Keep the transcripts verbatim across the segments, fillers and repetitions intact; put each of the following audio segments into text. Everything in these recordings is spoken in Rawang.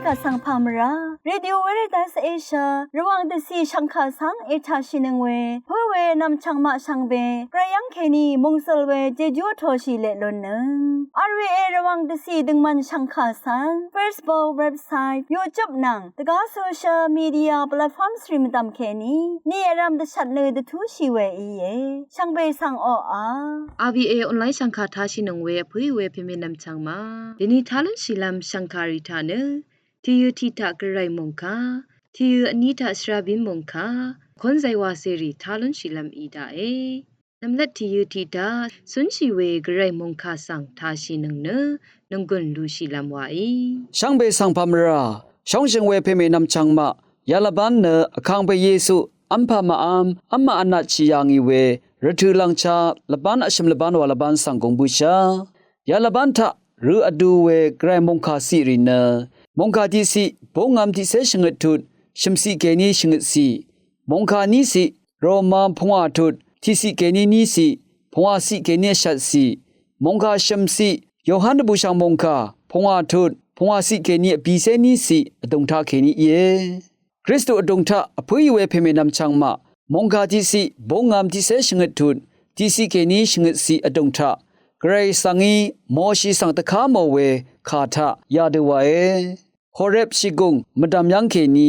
Vsvng pà mvrá Radio Veritas Asia Rvwàng dvcì shv̀ngkà svng ètàshìnøng we pǿ we nv̀mchv̀ng maq shvngbe gvray yv́ng kèní mòngsøl we jejú vtoshì leq lunnøng. R V A Rvwàng dvcì døngmvn shv̀ngkà svng Facebook, website, YouTube nvng dvgá social media platforms rì mvdv̀m kèní ni vrv̄m dvshvt nø dvtúshì we íe. Shvngbe svng oqà R V A online shv̀ngkà tashìnøng we vpǿì we pèmè nv̀mchv̀ng maq dèni tá lúnshìlv́m shv̀ngkà rì taq nø tìyø tiq taq gvray mòngkà, tìyø vní taq shvrabín mòngkà, kónzay wacèrì tá lúnshìlv́m í daqe. Nv̀mlat tìyø tiq taq cúnshì we gvray mòngkà svng tashìnøng nø nònggùn lushìlv́m waí. Shvngbe svng pà mvrá shóngshø̀ng we pèmè nv̀mchv̀ng maq yalvbán nø Vkàngpè Yesu v́mpà màv́m v́mmaq vnatshì yà ngì we rvtø̀ lv̀ngcha lvbán vshø̀m lvbán wà lvbán svng gùng bǿshá. Yalvbán taq rø vdu we gvray mòngkà ciq rì nø mòngkà tiqciq búngvm tiqcé shvngøt tut shø̀mciq kèní shvngøtciq, mòngkà níciq Roma pungwà tut tiqciq kèní níciq, pungwà ciq kèní vshvtciq, mòngkà shø̀mciq Yohan dvbùshv̀ng mòngkà pungwà tut pungwà ciq kèní vbìcé níciq vdùng taq kèní íe. Kristu vdùng taq vpǿì we pèmè nv̀mchv̀ng maq mòngkà tiqciq búngvm tiqcé shvngøt tut tiqciq kèní shvngøtciq vdùng taq gvray svng í Moshi svng dvká mò we kà taq yadø wàe. Horeb shìgùng mvdv̀m yv́ng kèní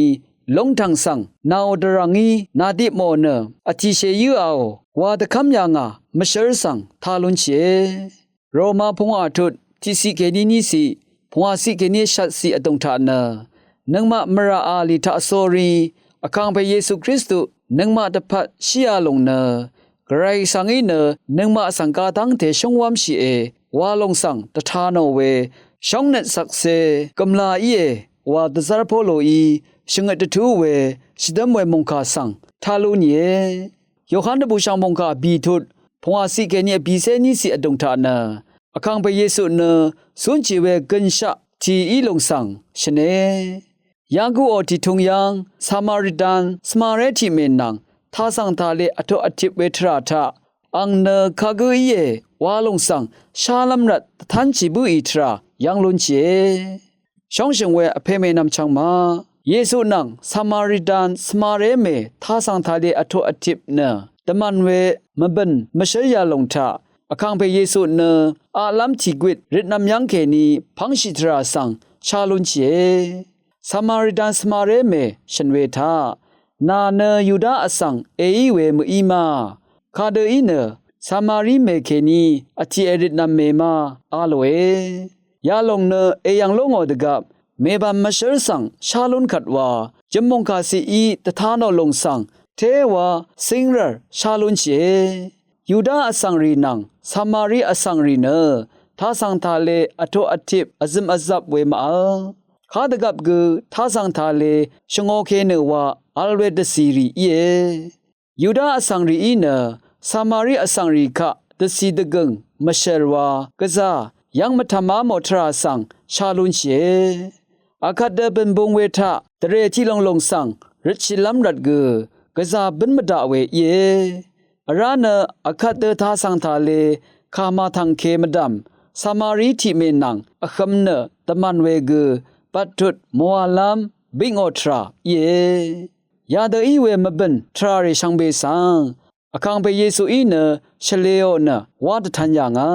lúngtv̀ng svng nàò dvrv̀ngí nàdipmò nø vtìshè yǿàò wa dvkv́m yà ngà mvshǿr svng tá lúnshìe. Roma pungwà tut tiqciq kèní níciq, pungwà ciq kèní vshvtciq vdùng taq nø nøngmaq mvrà àlì taq sórí Vkàngpè Yesu Kristu nøngmaq dvpvt shíā lòng nø gvray svng í nø nøngmaq svng gadv́ngte shúngwv́mshìe wa lòng svng dvta nò we shóngnøt shvkse gø̀mlā íe wa dvzv́r Poloí shvngøt dvtú we shvdǿm we mòngkà svng tá lú nìe. Yohan dvbùshv̀ng mòngkà vbì tut pungwà ciq kèní vbìcé níciq vdùng taq nø Vkàngpè Yesu nø cúnshì we gønshaq tì í lòng svng shø̀ne. Yaguò tìtung yv́ng Samaritan svmaré tiqmè nvng tasv̀ng tàle vtoq vtip we tvrà taq ang nø kagǿ íe wa lòng svng shálv́m rvt dvtánshì bǿì tvrà yv́ng lúnshìe. Shóngshø̀ng we vpèmè nv̀mchv̀ng maq Yesu nvng Samaritan svmaré mè tasv̀ng tàle vtoq vtip nø dvmv̀n we mvbø̀n mvshǿl yalòng taq Vkàngpè Yesu nø aqlv́m tìgwit røtnv̄m yv́ng kèní pv́ngshì tvrà svng shá lúnshìe. Samaritan svmaré mè shø̀n we taq nà nø Yuda vsvng èí we mø̀í ma, kadø í nø Samari mè kèní vtì èrøtnv̄m mè ma a lòe. Yalòng nø èyv̀ng lú ngò dvgvp mèbv̀m mvshǿr svng shá lún kvt wa jø̀mmòngkà ciqí dvta nò lòng svng téwa cíngrv̀r shá lúnshìe. Yuda vsvngrì nvng Samari vsvngrì nø tasv̀ng tàle vtoq vtip vzø̀m vzvp we màvl. Kadvgvp gø tasv̀ng tàle shvngōke nø wa vl we dvcìrì íe. Yuda vsvngrìí nø Samari vsvngrì kaq dvcì dvgø̀ng mvshv̀r wa gvzà yv́ng mvtv̀má mò tvrà svng shá lúnshìe. Akvt dø bø̀n bung we taq dvrè tiq lòng lòng svng røtshìlv́m rvt gø gvzà bǿn mvdaq we íe. Vrá nø akvt dø tasv̀ng tàle kà màtv̀ngke mvdv̀m Samari tiqmè nvng vhøm nø dvmv̀n we gø bvttut mòàlv́m bikngò tvrà íe. Yadø í we mvbø̀n tvràrì shvngbe svng Vkàngpè Yesuí nø shvlēò nø wá dvtan yà ngà.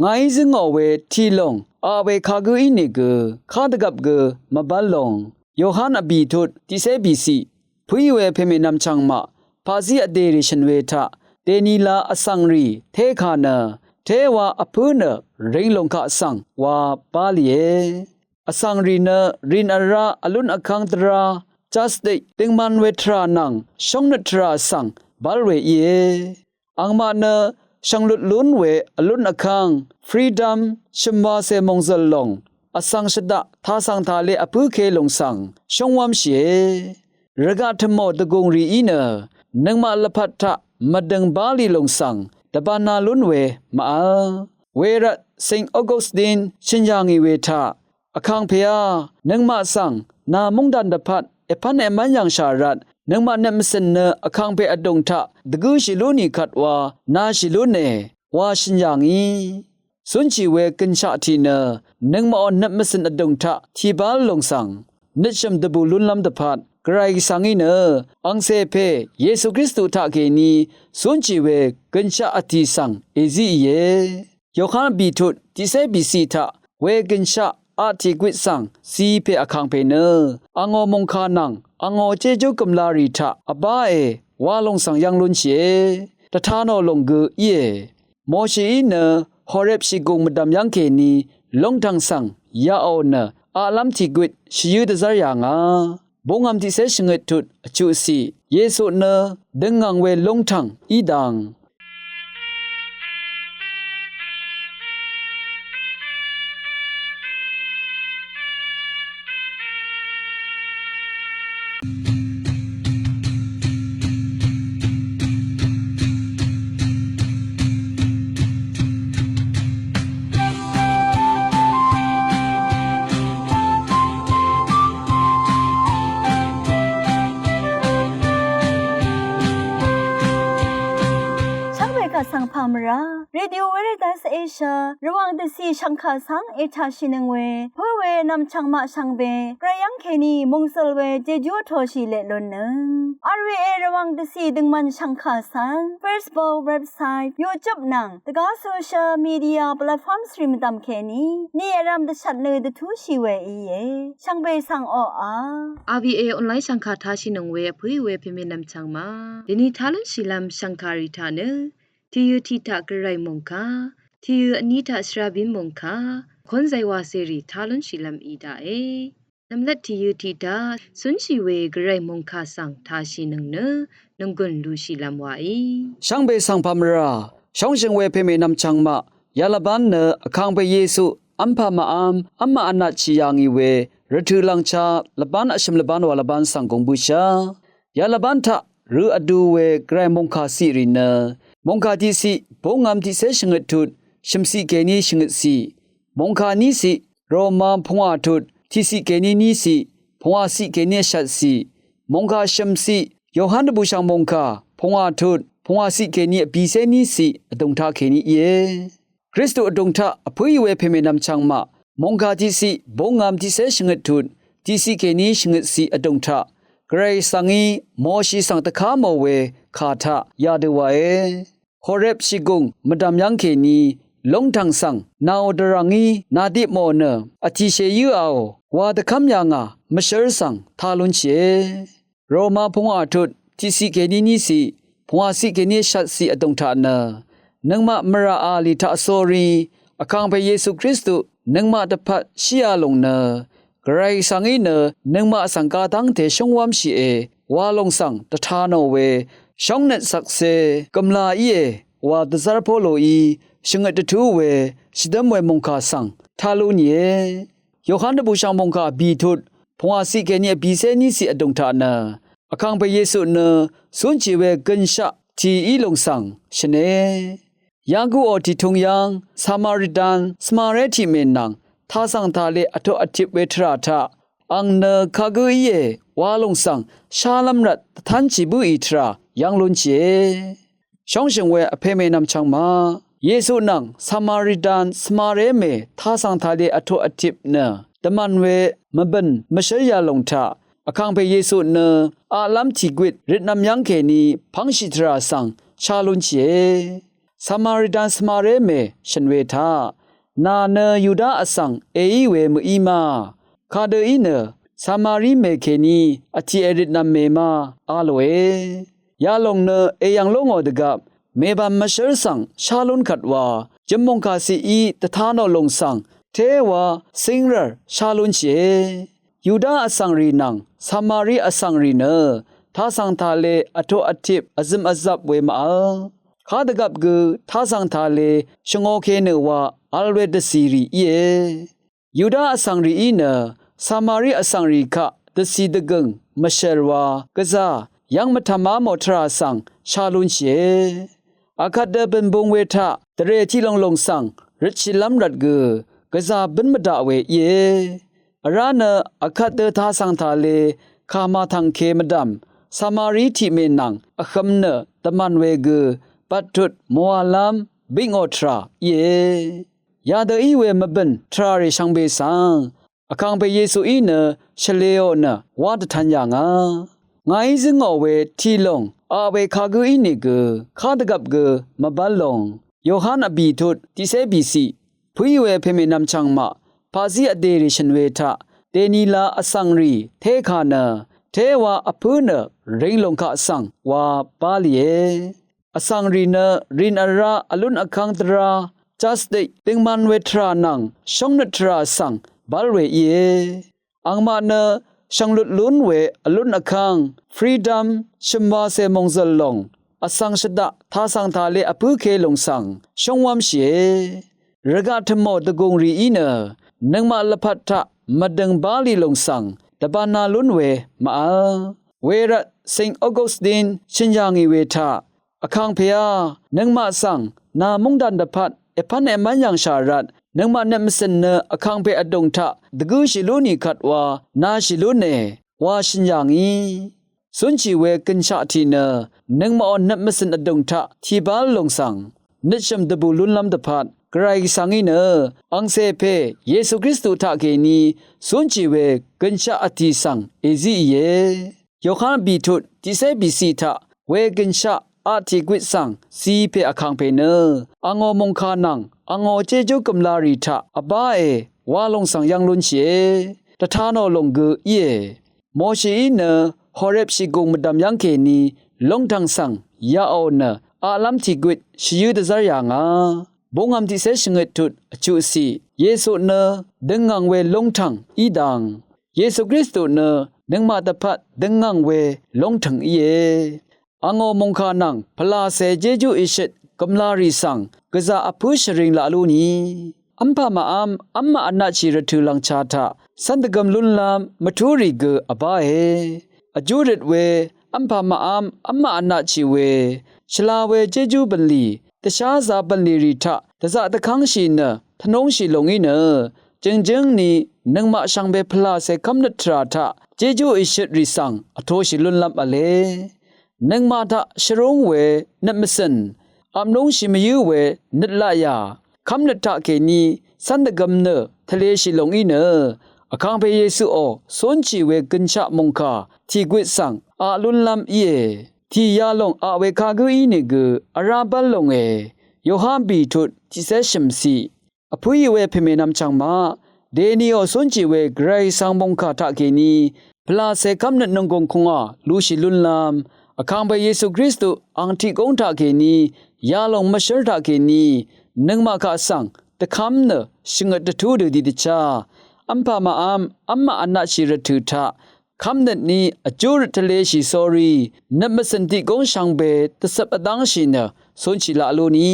Ngàí zǿngò we tìlòng aq we kagǿ ínìgø kadvgvp gø mvbv́l lòng. Yohan vbì tut tiqcé bìciq pǿí we pèmè nv̀mchv̀ng maq paqzí vdèrì shø̀n we taq dènila vsvngrì tékà nø téwa vpǿ nø ring lòng kaq svng wa bá lìe. Vsvngrì nø rìn vrá vlún vkv́ng dvrá jastik døngman we tvrà nvng shóngnøt tvrà svng bv́l we íe. Angmaq nø shvnglut lún we vlún vkv́ng freedom shø̀mwacè mòngzø̀l lòng vsvng shvdaq tasv̀ng tàle vpǿke lòng svng shóngwv́mshìe. Rvgaq tvmò dvgùng rìí nø nøngmaq lvpat taq mvdøng bá lì lòng svng dvbānā lún we màvl. Wervt Saint Augustine shø̀n yà ngì we taq Vkàngpèá, nøngmaq svng nà móngdàn dvpvt èpv́n èmv́n yv̀ngshà rvt nøngmaq nøt mvcø̀n nø Vkàngpè vdùng taq dvgǿshì lú nì kvt wa nashì lúne wa shø̀n yà ngì. cúnshì we gønshaq tì nø nøngmaqò nøt mvcø̀n vdùng taq tìbál lòng svng nøtshø̀m dvbù lúnlv́m dvpvt Gvray svng í nø angcè pè Yesu Kristu taqkèní cúnshì we gønshaq vtì svng èzí íe. Yohan bìtut tiqcé bìciq taq we gønshaq aqtì gwit svng zi pè vkàngpè nø angò mòngkà nvng angò jéjú gø̀mlarì taq vbáe wa lòng svng yv́ng lúnshìe. Dvta nò lòng gø íe. Moshií nø Horep shìgùng mvdv̀m yv́ngkèní lóngtv̀ng svng yaqò nø aqlv́m tìgwit shvyǿ dvzv́r yà ngà. Búngvm tiqcé shvngøt tut vchuqciq Yesu nø døngngv̀ng we lóngtv̀ng í dang Shvngbe kaq svng pà mvrá Radio Veritas Asia Rvwàng dvcì shvngkà svng ètashìnøng we pǿ we nv̀mchv̀ng maq shvngbe Gvray yv́ngkèní mòngsøl we jejú vtōshì leq lunnøng. R V A Rvwàng dvcì døngman shvngkà svng Facebook, website, YouTube nvng dvgá social media platform svri mvdv̀m kèní ni vrv̄m dvshvt nø dvtúshì we íe. Shvngbe svng oqà R V A online shvngkà tashìnøng we vpǿì we pèmè nv̀mchv̀ng maq dèni tá lúnshìlv́m shvngkàrì taq nø tìyø tiq taq Gvray mòngkà, tìyø vní taq shvrabín mòngkà, kónzay wacèrì tá lúnshìlv́m í daqe. Nv̀mlat tìyø tiq taq cúnshì we Gvray mòngkà svng tashìnøng nø nònggùn lushìlv́m waí. Shvngbe svng pà mvrá shóngshø̀ng we pèmè nv̀mchv̀ng maq yalvbán nø vkàngpè Yesu v́mpà màv́m v́mmaq vnatshì yà ngì we rvtø̀ lv̀ngcha lvbán vshø̀m lvbán wa lvbán svng gùng bǿshà. Yalvbán taq rø vdu we Gvray mòngkà ciqrì nø mòngkà tiqciq búngvm tiqcé shvngøt tut shø̀mciq kèní shvngøtciq, mòngkà níciq Roma pungwà tut tiqciq kèní níciq, pungwàciq kèní vshvtciq, mòngkà shø̀mciq Yohan dvbùshv̀ng mòngkà pungwà tut pungwàciq kèní vbìcé níciq vdùng taqkèní íe. Kristu vdùng taq vpǿì we pèmè nv̀mchv̀ng maq mòngkà tiqciq búngvm tiqcé shvngøt tut tiqciq kèní shvngøtciq vdùng taq Gvray svng í Moshi svng dvká mò we kà taq yadø wae. Horep shìgùng mvdv̀m yv́ngkèní lóngtv̀ng svng nàò dvrv̀ngí nàdip mò nø vtìshèyǿ aò wa dvkv́m yà ngà mvshǿr svng tá lúnshìe. Roma pungwà tut tiqciq kèní níciq, pungwàciq kèní vshvtciq vdùng taq nø nøngmaq mvrà àlì taqsórí vkàngpè Yesu Kristu nøngmaq dvpvt shíā lùng nø Gvray svng í nø nøngmaq svng gadv́ngte shúngwv́mshìe wa lòng svng dvta nò we shóngnøt shvkse gø̀mlā íe wa dvzv́r Poloí shvngøt dvtú we shvdǿm we mòngkà svng tá lú nìe. Yohan dvbùshv̀ng mòngkà vbì tut pungwàciq kèní vbìcé níciq vdùng taq nø vkàngpè Yesu nø cúnshì we gønshaq tì í lùng svng shø̀ne. Yaguò tìtung yv́ng Samaritan svmaré tiqmè nvng tasv̀ng tàle vtoq vtip we tvrà taq ang nø kagǿ íe wa lòng svng shálv́m rvt dvtánshì bǿì tvrà yv́ng lúnshìe. Shóngshø̀ng we vpèmè nv̀mchv̀ng maq Yesu nvng Samaritan svmaré mè tasv̀ng tàle vtoq vtip nø dvmv̀n we mvbø̀n mvshǿr yalòng taq vkàngpè Yesu nø aqlv́m tìgwit røtnv̄m yv́ngkèní pv́ngshì tvrà svng shá lúnshìe. Samaritan svmaré mè shø̀n we taq nà nø Yuda vsvng èí we mø̀í ma, kadø í nø Samari mè kèní vtì èrøtnv̄m mè ma a lòe. Yalòng nø èyv̀ng lú ngò dvgvp mèbv̀m mvshǿr svng shá lún kvt wa jø̀mmòngkà ciqí dvta nò lòng svng téwa cíngrv̀r shá lúnshìe. Yuda vsvngrì nvng Samari vsvngrì nø tasv̀ng tàle vtoq vtip vzø̀m vzvp we màvl. Kadvgvp gø tasv̀ng tàle shvngōke nø wa vl we dvcìrì íe. Yuda vsvngrìí nø Samari vsvngrì kaq dvcì dvgø̀ng mvshèr wa gvzà yv́ng mvtv̀má mò tvrà svng shá lúnshìe. Akvt dø bø̀nbung we taq dvrè tiqlòng lòng svng røtshìlv́m rvt gø gvzà bǿn mvdaq we íe. Vrá nø akvt dø tasv̀ng tàle kà màtv̀ngke mvdv̀m Samari tiqmè nvng vhøm nø dvmv̀n we gø bvttut mòàlv́m bikngò tvrà íe. Yadø í we mvbø̀n tvràrì shvngbe svng Vkàngpè Yesuí nø shvlēò nø wá dvtan yà ngà. Ngàí zǿngò we tìlòng aq we kagǿ ínìgø kadvgvp gø mvbv́l lòng. Yohan vbì tut tiqcé bìciq, pǿí we pèmènvm chv̀ngmaq paqzí vdèrì shø̀n we taq dènila vsvng rì tékà nø téwa vpǿ nø ring lòng kaq svng wa bá lìe. Vsvng rì nø rìn vrá vlún vkv́ng dvrá, justice, døngman we tvrà nvng shóngnøt tvrà svng bv́l we íe. Angmaq nø shvnglut lún we vlún vkv́ng, freedom, shø̀mwacè mòngzø̀l lòng vsvng shvdaq tasv̀ng tale vpǿke lòng svng shóngwv́mshìe. Rvgaq tø̀mò dvgùng rìí nø nøngmaq lvpat taq mvdø̀ng bá lì lòng svng dvbānā lún we màvl. Wervt Saint Augustine shø̀n yà ngì we taq, Vkàngpèá, nøngmaq svng nà móngdàn dvpvt èpv́n èmv́n yv̀ngshà rvt, nøngmaq nøt mvcø̀n nø Vkàngpè vdùng taq dvgǿshì lú nì kvt wa nashì lúne wa shø̀n yà ngì. Cúnshì we gø̀nshaq tì nø nøngmaqò nøt mvcø̀n vdùng taq tìbál lòng svng nøtshø̀m dvbù lúnlv́m dvpvt, Gvray Gvsvngí nø angcè pè Yesu Kristu taqkèní cúnshì we gø̀nshaq vtì svng èzíìe. Yohan vbì tut tiqcé bìciq taq we gø̀nshaq aq tìgwit svng zi pè Vkàngpè nø angò mòngkà nvng angò jéjú gø̀mlarì taq vbáe wa lòng svng yv́ng lúnshìe. Dvtanò lòng gø íe. Moshií nø Horep shìgùng mvdv̀m yv́ngkèní lóngtv̀ng svng yaqò nø aqlv́m tìgwit shvyǿ dvzv́r yà ngà. Bungvm tiqcé shvngøt tut vchuqciq, Yesu nø døngngv̀ng we lóngtv̀ng í dang, Yesu Kristu nø nøngmaq dvpvt døngngv̀ng we lóngtv̀ng íe. Angò mòngkà nvng pvlàcè jéjú ìshøt gø̀mlarì svng gvzà vpǿ shvring laq lú ni. V́mpà màv́m v́mmaq vnatshì rvtø̀ lv̀ngcha taq cv́n dvgøm lúnlv́m mvtúrì gø vbáe. Vjú røt we v́mpà màv́m v́mmaq vnatshì we shvla we jéjú bv̀nlì dvsházā bv̀nlì rì taq dvzaq dvkv́ngshì nø tvnúngshì lòngí nø jø̀ngjǿng ni nøngmaq shvngbe pvlàcè kv́mnøt tvrà taq jéjú ìshøtrì svng vtoshì lúnlv́m v̄le. Nøngmaq taq shvrúng we nøt mvcø̀n, apnúngshì mvyǿ we nøt laqyà, kv́mnøt taqkèní cv́n dvgøm nø tvleshì lòngí nø Vkàngpè Yesuò cúnshì we gø̀nshaq mòngkà tìgwit svng aq lúnlv́m íe. Tì yalòng aq we kagǿ ínìgø vrá bv́l lònge. Yohan bì tut tiqcé shø̀mciq. Vpǿì we pèmènvm chv̀ngmaq, dèniò cúnshì we Gvray Gvsvng mòngkà taqkèní pvlàcè kv́mnøt nònggùng kùngà lushì lúnlv́m, Vkàngpè Yesu Kristu ang tiq góng taqkèní yalòng mvshǿr taqkèní nøngmaq kaq svng dvkv́m nø shvngøt dvtú dø tiqdvchá v́mpà màv́m v́mmaq vnatshì rvtø̀ taq kv́mnøt ní vjú røt tvleshì sórí nøt mvcø̀n tiq góng shvngbe dvcøp vdv́ngshì nø cúnshì laq lú ni.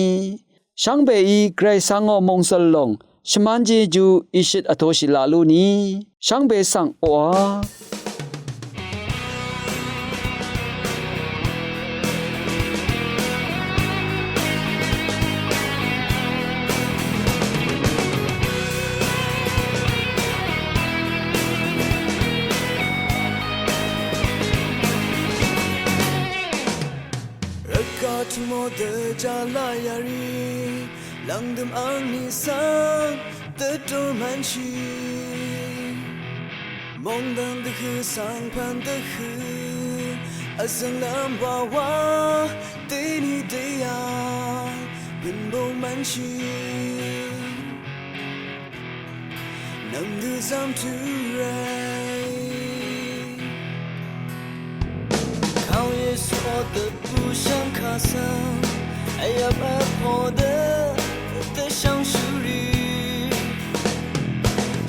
Shvngbeí Gvray Gvsvngò mòngzø̀l lòng shvmán jéjú ìshøt vtoshì laq lú ni. Shvngbe svng oqà. Rvgaq timo dvjá laq yarì, lv̀ngdø̀m angní svng dvtur mvnshì. Mòngdv̀ng dvhø̀ svng pv̀n dvhø̀, vzø̀nglv́m wawa dèní dèyà bø̀n bung mvnshì. Nv̀mdø zv́m tø̄ rei. Kàó Yesuò dvbù shvngkà svng vyvp vpo dø dvshvngshø̀rì.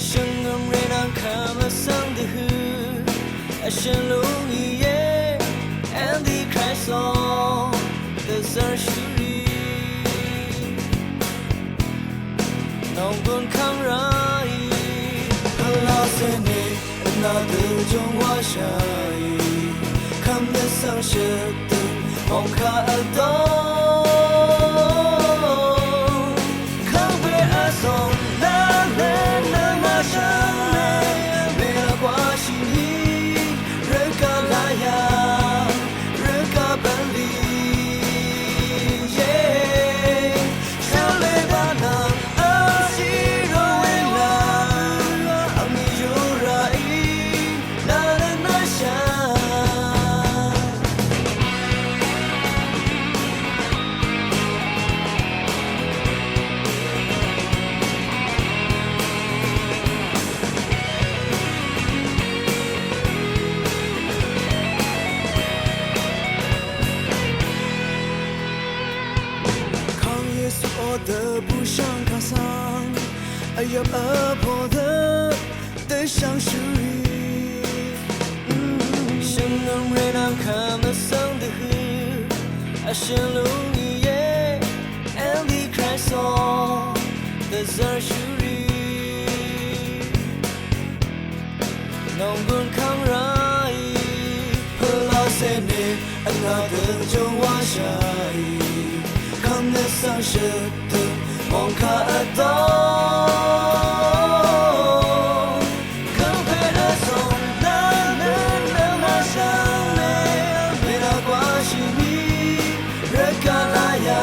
Shvngø̀m rè nvng kv́m vsvng dvhø̀ vshø̀n lúng íe. Antichrist ò dvzv́rshø̀rì. Nònggùn kv́m ráì pvlacè ni vnà dø jùngwáshàì. Kv́m dvsvng shøtdø̀ng mòngkà vdóng. Kv́m we vzòng nvløn nvngwáshàì. Mèlvgwá shìní rvgaq laqyà, rvgaq bv̀nlì, ye. Shvlé bvnvng v́m Yvp vpo dø dvshvngshúrì, shvngø̀mré nvng kvmvsvng dvhø vshø̀lúng íe. Antichrist ó dvzv́rshúrì, nònggùn kv́ng ráì pø̀lá cène vnà dø jø̀ngwáshàì, kvmvsvng shø̀tø mòngkà vdó. Kv́ngpè dvzòng nvng nøngmaq shvngbe, mènvgwáshì mì rvgaq láyà,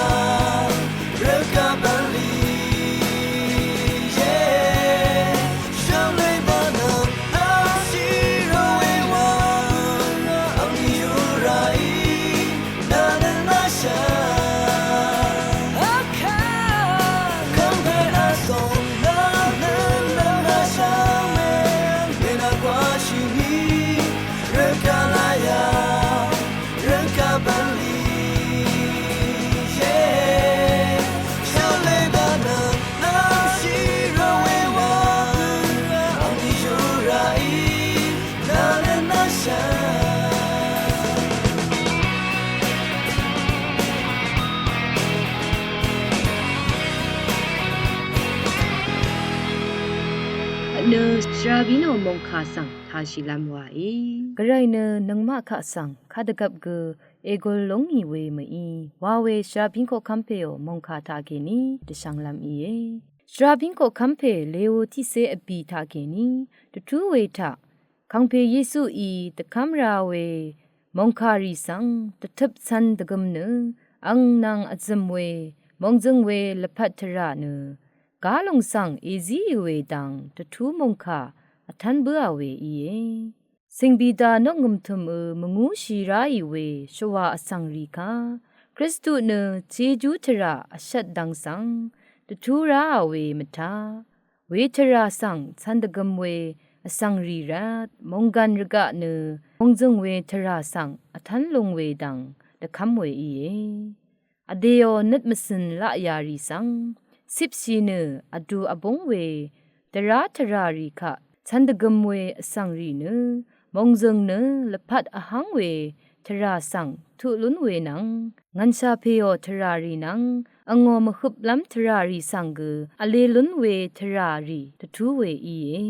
rvgaq bv̀nlì, ye. Shvngbe bvnø nvng shì rvwé wa, angní yùráì, nvng nøngmaq shvngbe. Kv́ngpè dvzòng nvng nøngmaq shvngbe, mènvgwáshì mì rvgaq láyà, rvgaq bv̀nlì, ye. Shvngbe bvnø nvng shì rvwé wa, angní yùráì, nvng nøngmaq shvngbe. Nø shvrabín ò mòngkà svng tashìlv́m wàí. Gvray nø nøngmaq kaq svng kadvgvp gø ègul lúngì we mø̀í wa we shvrabín koqkv́m pè ò mòngkà taqkèní dvshvnglv́m íe. Shvrabín koqkv́m pè Leo tiqcé vbì taqkèní dvtú we taq, Kàngpè Yesuí dvkv́m ra we mòngkàrì svng dvtøp cv̄n dvgøm nø àng nvng vzø̀m we mòngzø̀ng we lvpat tvrà nø galùng svng èzíì we dang dvtú mòngkà vtv́n bǿà we íe. Sìngbìda noqngø̀m tø̀mø mvngúshì ráì we shvwà vsvngrì kaq, Kristu nø jejú tvrà vshvt dang svng dvtú ráà we mvtá, we tvrà svng cv̄n dvgøm we vsvngrì rvt mònggàn rvgaq nø mòngzø̀ng we tvrà svng vtv́n lung we dang dvkv́m we íe. Vdèò nøt mvcø̀n laqyàrì svng cipshì nø vdù vbúng we dvrá tvràrì kaq cv̄n dvgøm we vsvngrì nø mòngzø̀ng nø lvpat vhv́ng we tvrà svng tuq lún we nvng, ngv̀nshà pèò tvràrì nvng angò mvhøplv́m tvràrì svng gø vlē lún we tvràrì dvtú we íe.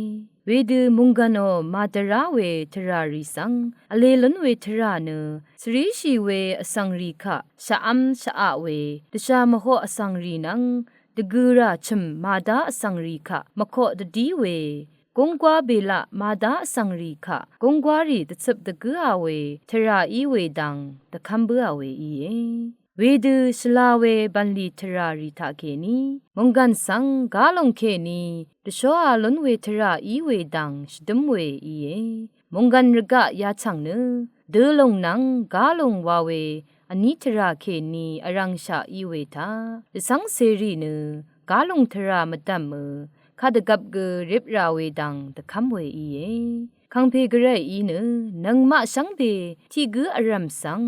Wedø mònggànò màdvrá we tvràrì svng vlē lún we tvrà nø svríshì we vsvngrì kaq shvv́m shvaq we, dvshà mvhoq vsvngrì nvng dvgø̀rà chø̀m màdá vsvngrì kaq mvkoq dvdí we, gúnggwá bèlaq màdá vsvngrì kaq gúnggwárì dvcøp dvgǿà we tvrà í we dang dvkv́m bǿà we íe. Wedø shvla we bv̀nlì tvràrì taqkèní mònggàn svng galùng kèní dvshóā lún we tvrà í we dang shvdǿm we íe. Mònggàn rvgaq yachv̀ng nø dølùng nvng galùng wa we vní tvrà kèní vrv̀ngshaq í we taq, dvcv́ng cèrì nø galùng tvrà mvdv̀mø kadvgvp gø rip rà we dang dvkv́m we íe. Kàngpè Gvrayí nø nøngmaq shvngbe tiq gǿ vrv̀m svng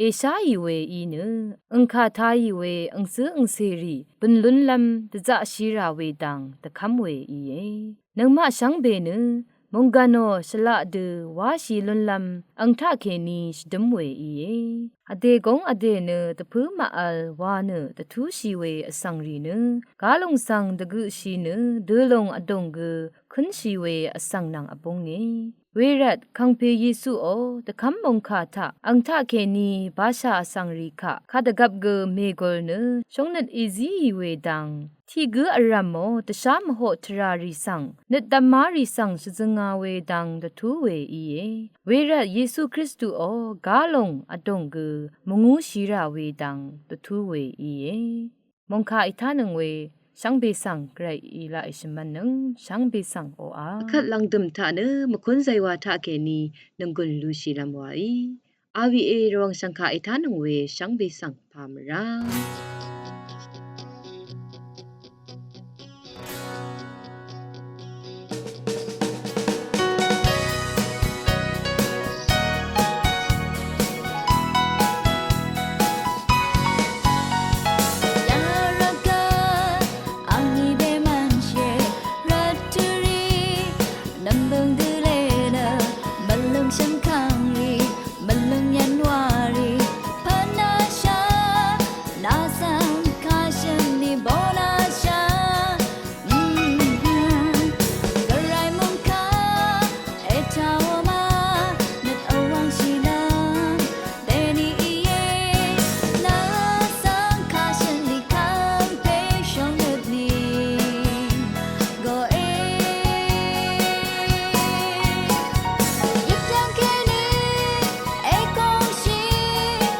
èsháì we í nø angkà tāì we angcǿ angcèrì bø̀n lúnlv́m dvzaqshì rà we dang dvkv́m we íe. Nøngmaq shvngbe nø mònggànò shvlaq dø wáshì lúnlv́m ang taqkèní shvdǿm we íe. Vdè góng vdè nø dvpǿ màvl wa nø dvtúshì we vsvngrì nø galùng svng dvgøqshì nø dølùng vdùng gø kǿnshì we vsvng nvng vbúnge. Wervt Kàngpè Yesuò dvkv́m mòngkà taq ang taqkèní bashà vsvngrì kaq kadvgvp gø mègul nø shóngnøt èzíì we dang tiq gǿ vrv̀mò dvshá mvhoq tvràrì svng nøt dvmárì svng shvzønga we dang dvtú we íe. Wervt Yesu Kristuò galùng vdùng gø mvngúshì rà we dang dvtú we íe. Mòngkà ètánøng we shvngbe svng Gvrayí laqì shvmv̄nnøng shvngbe svng oqà vkvt lv̀ngdø̀m taq nø mvkún zaywā taqkèní nònggùn lushìlv́m wàí. R V A Rvwàng shv̀ngkà ètánøng we shvngbe svng pà mvrá.